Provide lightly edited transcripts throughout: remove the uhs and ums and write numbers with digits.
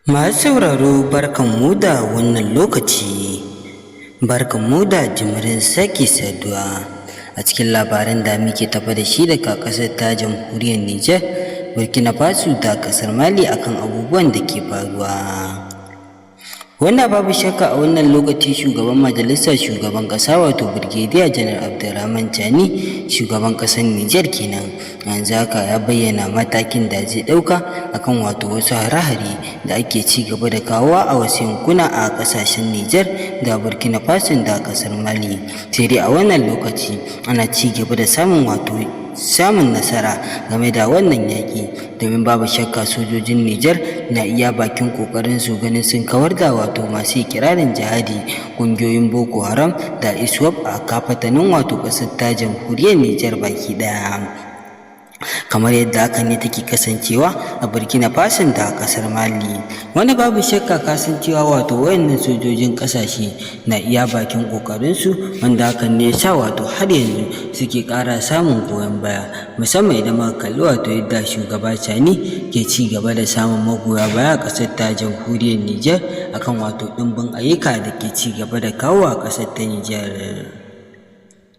Masu sauraro, barkanmu da wannan lokaci, barkanmu da jimirin sake saduwa a cikin labaran da muke tafa da shi daga ƙasar ta Jamhuriyar Nijar, Burkina Faso da ƙasar Mali akan abubuwan da ke faruwa. Wanda babu shakka a wannan lokaci shugaban majalisar shugaban ƙasa, wato Birgediya Janar Abdurrahman Chani, shugaban ƙasar Nijar kenan, yanzu haka ya bayyana matakin da zai ɗauka akan wato wasu hare-hare da ake ci gaba da kawowa a wasu yankuna a ƙasashen Nijar da Burkina Faso da ƙasar Mali. Sai dai a wannan lokaci ana ci gaba da samun wato samun nasara game da wannan yaƙi, domin babu shakka sojojin Nijar na iya bakin ƙoƙarin su ganin sun kawar da wato masu ikirarin jihadi, ƙungiyoyin Boko Haram da ISWAP, a kafatanin wato ƙasar ta Jamhuriyar Nijar baki ɗaya, kamar yadda hakan ne take kasancewa a Burkina Faso da ƙasar Mali. Wanda babu shakka kasancewa wato wayannan sojojin ƙasashe na iya bakin ƙoƙarinsu, wanda hakan ne sa wato har yanzu suke ƙara samun goyon baya, musamman idan muka kalli wato yadda shugaba Chani ke ci gaba da samun magoya baya a ƙasar ta Jamhuriyar Nijar akan wato ɗimbin ayyuka da ke ci gaba da kawo a ƙasar ta Nijar.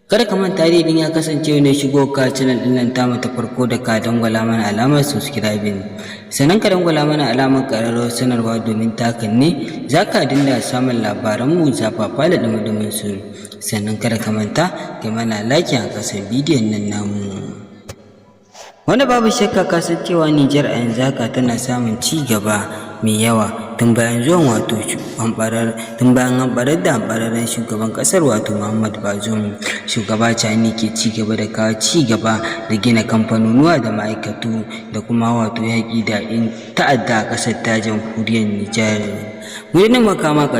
Kada ka manta dai, idan ya kasance ne shigo ka channel ɗin nan tamu ta farko, da ka dangwala mana alamar subscribing, sannan ka dangwala mana alamar ƙararrawar sanarwa, domin takan ne za ka dinga samun labaranmu zafafa da ɗumi su. Sannan kada ka manta ka mana like a ƙasar bidiyon nan namu. Wanda babu shakka ka san cewa Nijar a yanzu haka tana samun ci gaba mai yawa tun bayan zuwan wato hamɓarar tun bayan hamɓarar da hamɓararren shugaban ƙasar, wato Muhammad Bazoum. Shugaba Chani ke ci gaba da kawo ci gaba da gina kamfanonuwa da ma'aikatu da kuma wato yaƙi da 'yan ta'adda a ƙasar ta Jamhuriyar Nijar. Mu makama.